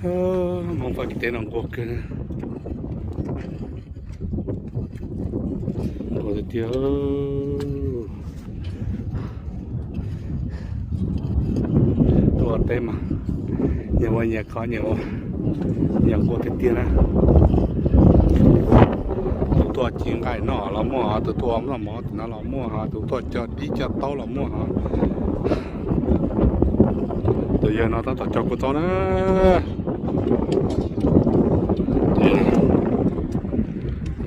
Hmoob Fab Kis teb no nquag kawg, nquag tiag tiag. Tuaj teb mas nyias ua nyias qhov, nyias ua nyias nquag tiag tiag na. Tus tuaj ci nqaij noj los muaj, tus tuaj noj mov tim no los muaj, tus tuaj cog dib cog taub los muaj. Tus yawg no tab tom cog kua txob na.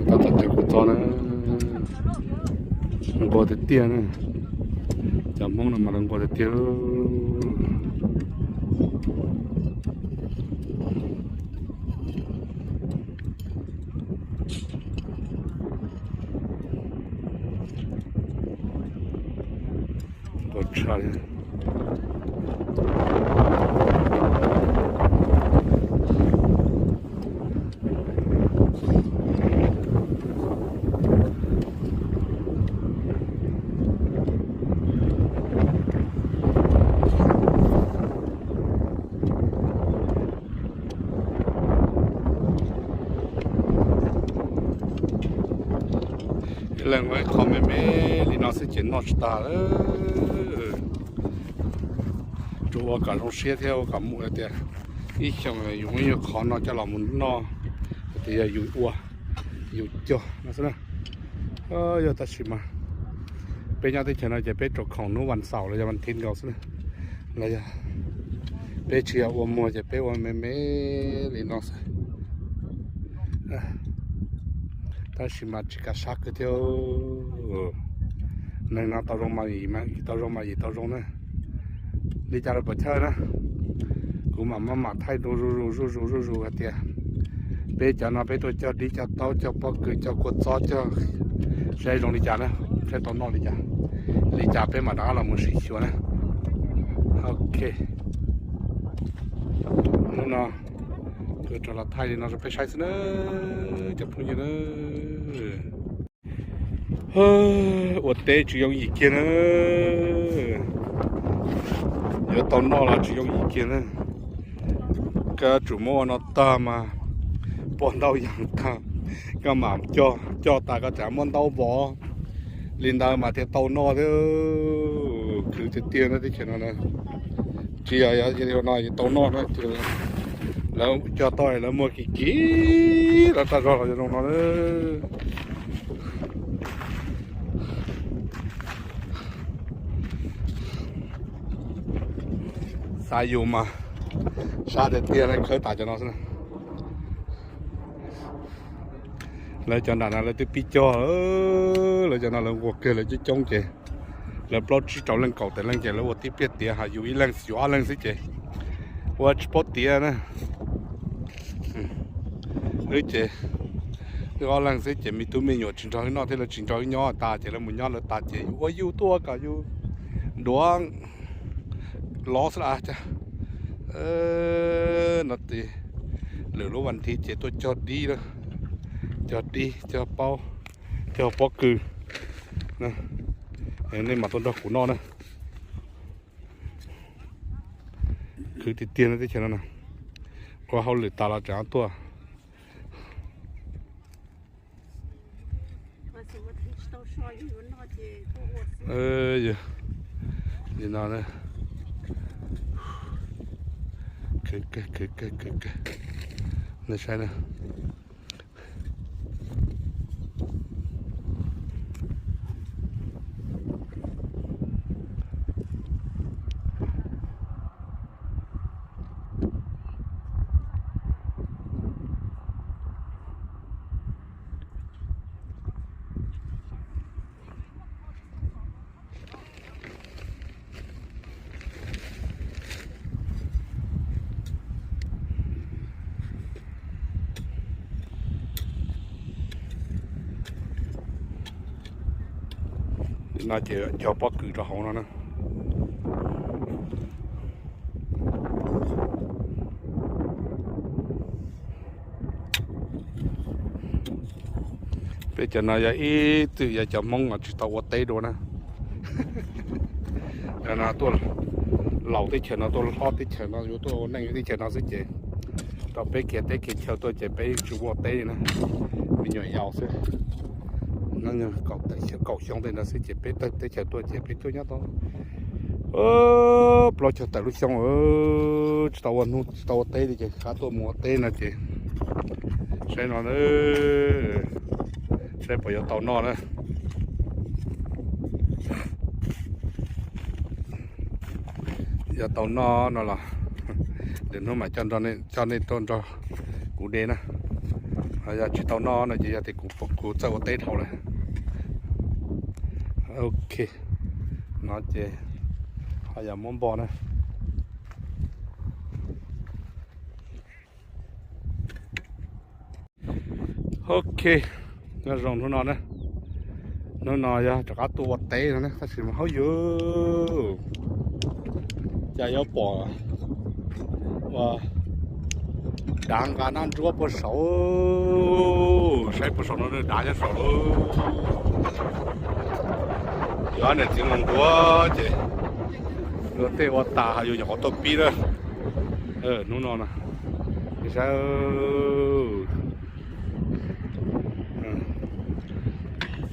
Tab tom cog kua txob na. Nquag tiag tiag na. Cov Hmoob no mas lawv nquag tiag tiag. Nquag tshaj li. Ib leeg ua ib qho me me li no xwb ces noj tsis tag lawm. Tsuas ua kom zoo siab thiab ua kom muaj tias ib xyoos yus muaj ib qho no coj los mus noj, tias yog yus ua, yus cog no xwb na. Yog tab sis mas peb nyob teb chaws no ces peb rau khoom hnub vas xaum los yog vas thiv nkaus xwb na. Los yog peb tsis yog ua muag ces peb ua me me li no xwb. Tab sis mas tsis kam sab kawg thiab. Neeg no tau zoo mas yim, tau zoo mas yim tau zoo na. Li cas los pom chawj na, kuv mam maj mam thaij dua zuj zus zuj zus zuj zus hais tias peb cov no peb tuaj cog dib cog taub cog pob kws cog kua txob cog saib zoo li cas na, saib tau noj li cas, li cas peb mam rov qab los mus sim xyuas na. Ok, hnub no kuv rov los thaij li no rau peb saib xwb na, cov phooj ywg na. Ua teb tsis yooj yim kiag na, yuav tau noj los tsis yooj yim kiag na. Koj yuav tsum muab ua no tag mas puas ntau yam tag, koj mam cog, cog tas koj tseem muab ntaub vov li ntawd mas thiaj tau noj thiab. Khwv tiag tiag na teb chaws no na. Tsis yog yog li no tau noj na, lawv cog tau lawv muag kim kim lawv tag zog los zoo no. Xav yus mas sab tiag tiag na, khawb tas cov no xwb na. Lawv cov nram no lawv twb pib cog, lawv cov no lawv nquag kiag lawv coob coob ces lawv plaub tsib rau leej kaum tawm leej ces lawv ua tib pliag tiav, ho yus ib leeg yus ob leeg xwb ces ua tsis paub tiav na. Wb ces wb ob leeg xwb ces me tub me nyuam tsis nrog wb noj thiab lawv tsis nrog wb nyob tas ces lawv mus nyob lawv tas ces yus ua yus tuaj kom yus duav los xwb las cas. No ces lwm lub vas thiv ces tuaj cog dib, cog dib cog paub, cog pob kws. Nej mas tuaj nrog kuv noj na. Khwv tiag tiag no teb chaws no na. Ua hauj lwm tas los tseem tuaj. Li no, khwv kawg khwv kawg kawg. Nej saib na. No ces cog pob kws rau hauv no na. Peb cov no yog ib txwm yog cov Hmoob mas tsis tau ua teb dua na. Cov no tuaj laus teb chaws no, tuaj hlob teb chaws no, yuav tuaj ua neej teb chaws no xwb ces Peb khiav teb khiav chaw tuaj ces peb tsis ua teb li na, me nyuam yaus xwb. Kaum xyoo tej ntawd xwb ces peb tawg teb chaws tuaj ces peb tuaj nyob tau plaub caug tawm lub xyoo, tsis tau ua hnub tsis tau ua teb li ces rov qab tuaj mus ua teb no ces saib no, saib puas yuav tau noj na. Yog tau noj no los lwm hnub mam coj nej tuaj nrog kuv de na. Yog tsis tau noj no ces yog tias kuv txawj ua teb dhau lawm. Ok, no ces ho yog muab npo na. Ok, nyob zoo hnub no na. Hnub no yog rov qab tuaj ua teb no na, tab sis mas hauj yus cas yuav pom ua dav nqa nab ntsuab puag saud, saib puag saud no dav nyob saud. Yuav niam txiv mus nquag ces ua tej ua tas yus nyuam qhuav tuaj pib na. Hnub no na, saib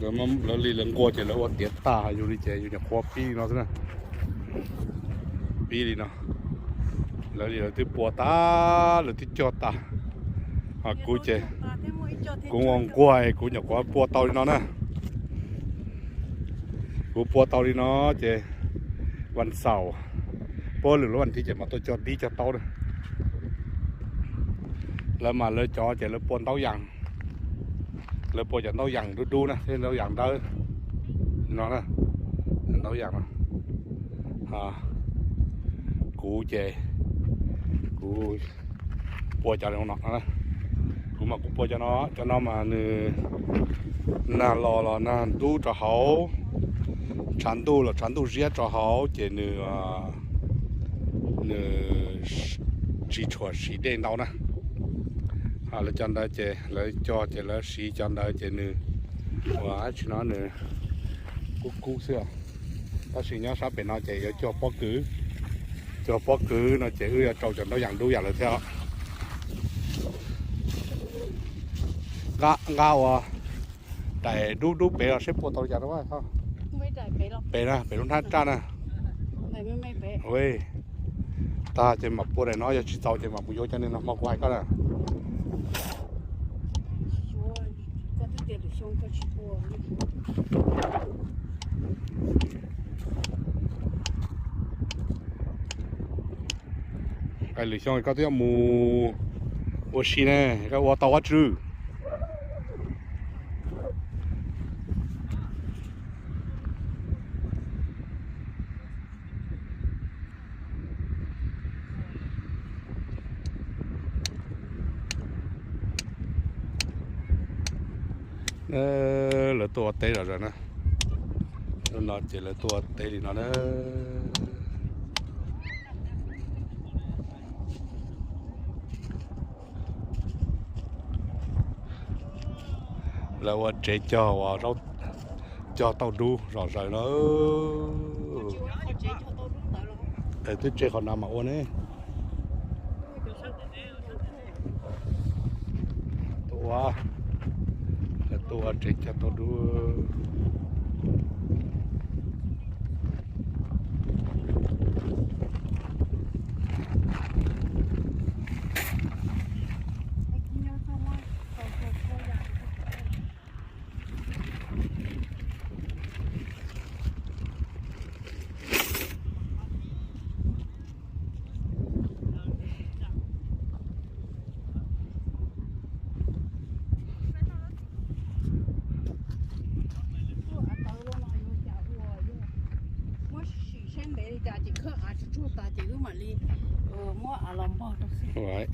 lawv li lawv nquag ces lawv ua tiav tas yus li ces yus nyuam qhuav pib li no xwb na. Pib li no, lawv li lawv twb pua tas, lawv twb cog tas. Kuv ces kuv ua nquag kuv nyuam qhuav pua tau li no na. Kuv pua tau li no ces vas xaum, puag lwm lub vas thiv ces mam tuaj cog dib cog taub na. Lawv mas lawv cov ces lawv pua ntaub yas, lawv pua cov ntaub yas dub dub na, thiab ntaub yas dawb no na, ntaub yas no. Kuv ces kuv pua cov no, kuv mas kuv pua cov no, cov no mas nws nag los los nag ntub rau hauv, tshav ntuj los tshav ntuj ziab rau hauv ces nws nws tsis tshua siv dej ntau na. Lawv cov ntawd ces lawv cog ces lawv siv cov ntawd ces nws ua dab tsi no nws kub kub xwb. Tab sis nyob sab pem no ces yuav cog pob kws, cog pob kws no ces wb yuav rau cov ntaub yas dub yam lawv thiab. Nqa ua daim dub dub pem los seb pua tau li cas rau. Pem na, pem lub nrab raj na. Tag ces mam pua daim no, yog tsis txaus ces mam mus yuav cov no hmo kuv hais koj na. Lwm xyoo koj twb yuav mus ua si ne, koj ua tau ua tsw. Lawv tuaj ua teb zom zaws na. Hnub no ces lawv tuaj ua teb li no na. Lawv ua tsev cog uas zaub, cog tauj dub zom zaws na. Twb tseg qhov no mas ua ne. Tuaj ua, lawv tuaj ua tsev cog tauj dub. Muab sim saib ntev li cas ces khawb av tsuag tsuag tas ces wb mam li muab av los npog rau xwb.